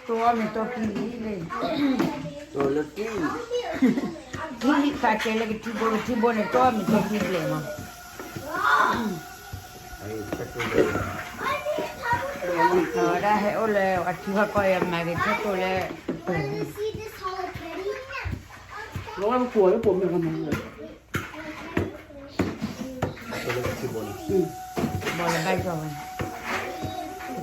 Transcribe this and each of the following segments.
တိၢ်အီၣ်မ့ၤတိၢ်ပံၤလံ, တိၢ်လၢတံၢ်, ထံၣ်သးကဲလၢကထံဘိ ကထံဘိန့ၣ် တိၢ်အီၣ်မ့ၤတိၢ်ပံၤဘျဲၣ်မး, အဝဲဒၣ်ဟဲအိၣ်လၢအထံဟီၣ်ကီၢ်အံၤ မၤက့ၤထီၣ်တိၢ်လၢတပၢၢ်, လၢကထံဘိန့ၣ် ဘီလၢဘၣ်ယီၤဝဲ,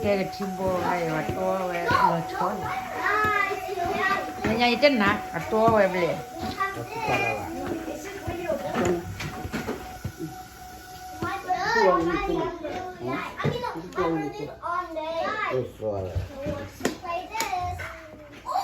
ကဲကထံဘိအံၤဝဲတိၢ်ဝဲလီၤဆီလီၤ, ညါယတနၤ အတိၢ်ဝဲဘျဲၣ်, အီၣ်လံအီၣ်လံ တိၢ်ဝဲလံ,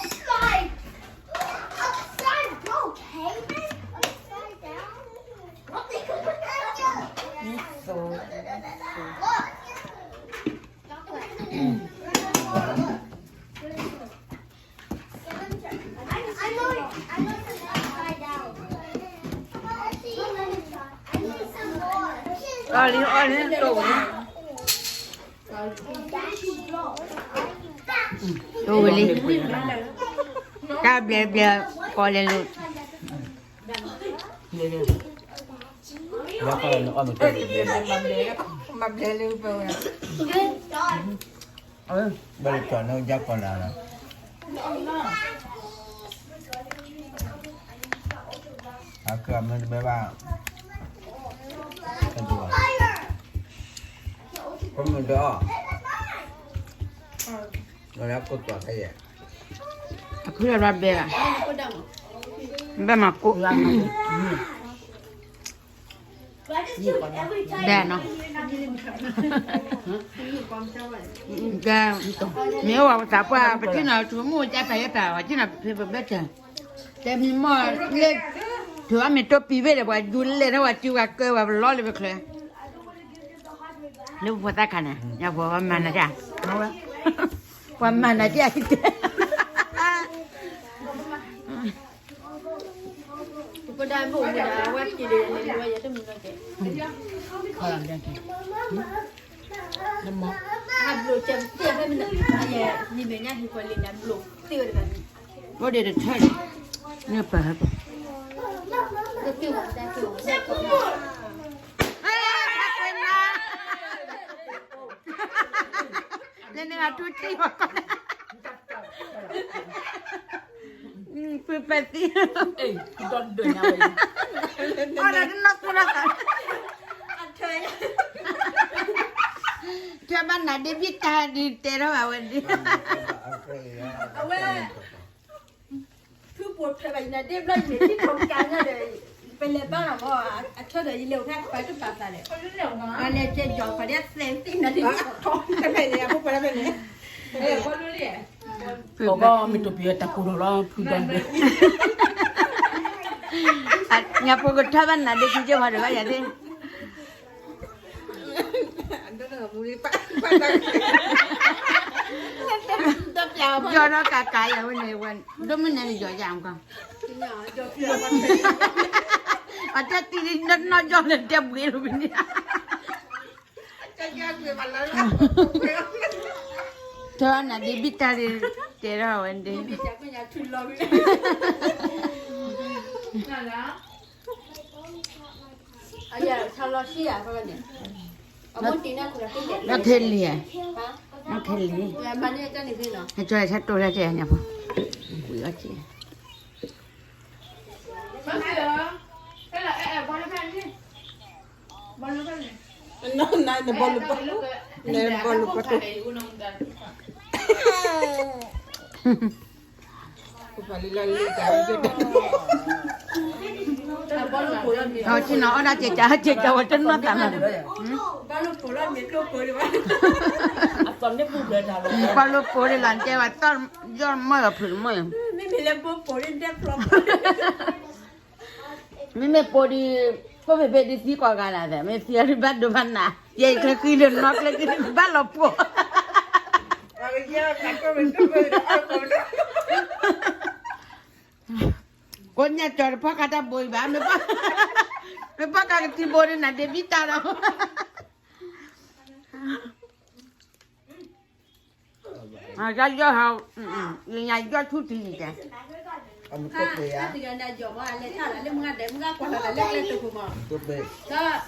တၢ်ဘျဲဘျဲ ကီလဲၤလိာ် မၤဘျဲလၢပဝဲ, ဘၣ်လၢကၠီၤန့ၣ်ယါကီးလၢ်လီၤ, အကမ့ၢ်တဘဲဘၣ်, ကမ့ၢ်တအီၣ်, လၢကိးတီၤခဲယဲၢ်, အခုလၢဘဲဘၣ်, ဘဲမၤကိး, ဘဲနီၤ, ကဲ, မ့ၢ်အိၣ်ဝဲပသးပှၢ် ပထံၣ်နီၤ ဆိကမိၣ်ကၢ်ပာ်ယဲၢ်ပာ် ပှၤထံၣ်နီၤ ဖဲပဘၢၣ်စၢၤ, တဲမံမီၢ်လၢ, ထုးအီၣ်မ့ၤတိၢ်ပံၤဘ့ၣ်ဒီး ပှၤဒူလဲၣ်ထီၣ် ပှၤစုပှၤကၢပှၤပလီၢ်လၢပချၢ, လၢပဖိသၣ်ခါန့ၣ် ညါဖိပှၤမၤနၤတၢ်, ပှၤမၤနၤတၢ်တဲ ပကဒၣ်ဘိၣ်မူဒါ အဝဲက့ၤဒီး ဝဲယတမုၢ်လီၤက့ၤ, ဘိၣ်ဒ့တထၢၣ်န့ၣ်, န့ၣ်ပၢၢ်ဟဲပၢၢ်, လၢန့ၣ်အထူတံၢ်ဘၣ်ကီးန့ၣ် ပုၢ်ပသံ, အီၣ်ဒီးတနီၢ်ခိနီၢ်သး, ထွဲဘၣ်နၤဒ့ဘံၣ်တၢ်ဒ်တဲထီၣ်ဘၣ်ဝဲဒ်, အဝဲ, ဖုပိာ်ထွဲဘၣ်ယနၤဒ့ဘျီယမ့ၢ်ထံၣ်ထီၣ်ကါညါဒီး, ပလဲၤဘါလီၤဘီ, အထၢဒီးယလဲၤအိၣ်ဖဲပှၤတပာ်သးဒီး, အလဲၤကဲယီၤခီဒ်သဲးသ့ၣ်နၤဒ့ဘံၣ်ထီၣ်ထီၣ်ဖဲဖဲန့ၣ် အဖိပှၤလၢဖဲန့ၣ် ပကမ့ၢ်တိၢ်ပံၤဝဲတၢ်ကိၢ်ထီၣ်လီၤ ဖုဒီဘ့ၣ်, ညါဖိကထၢဘၣ်နၤဒ့ခံက့ၢ်ဖးဒိၣ်ဘၣ်ယၤသ့ၣ်, ယီၤဒီးကးကးယၤဝဲန့ၣ်ဝဲ, ဒိၣ်မုၢ်နဲန့ၣ်ယီၤယၤမကီး, အတၢ်တံၢ်နီၢ်ယီၤလၢတဲဘှ့လိာ်ဖဲန့ၣ် တၢ်နၤဒ့ဘံၣ်တၢ်ဒ့, တဲထီၣ်ဝဲဒ့, နီၢ်ခဲလံ, နီၢ်ခဲလံ, ဟဲကၠီဆၢတိၢ်လၢကဲညါဖိ, ဝံၤအီၣ်က့ၤ နဘီလူပှၤ, နဘီလူပှၤတိၢ်, ထံနီၤအီၣ်ဒၣ်ကကးကကးဝဲတနီၢ်သးမး, ဘီလူပှၤဒ်လီၤ တဲဝဲသီၣ်ယီၢ်မၢၢ်ဖုးမၢၢ်, မ့မ့ၢ်ပိာ်ဒ်, ဖိဖဲဖဲဒ်သံကွၢ်ဂၤလၢ်သး မ့ၢ်သံအီၤဒ်ဘၣ်ဒိဘၣ်နး, ယဲယချၢဃံလၢနီၢ်ကျဲက့ၤဘၣ်လီၤပှီၢ်, ကိးညါကၠီတဖီၣ်ခါတၢ်ဘိအံၤဘၣ်, မ့ၢ်ပီၢ်ကးကထံဘိဒ်နၤဒ့ဘံၣ်တၢ်လီၤ. ယယီၢ်ဟီ, ယညါယီၢ်ထူၣ်တံၢ်ယတဲ, အမတပ့ၤဧါ, တဂၤန့ၣ်ယီၢ်မးလဲၤထၣ်လၢမုၢ်ဂၤဒဲး မုၢ်ဂၤကွၢ်လီၤလၢကျဲတပူၤမး, တပ့ၤ, ဒီး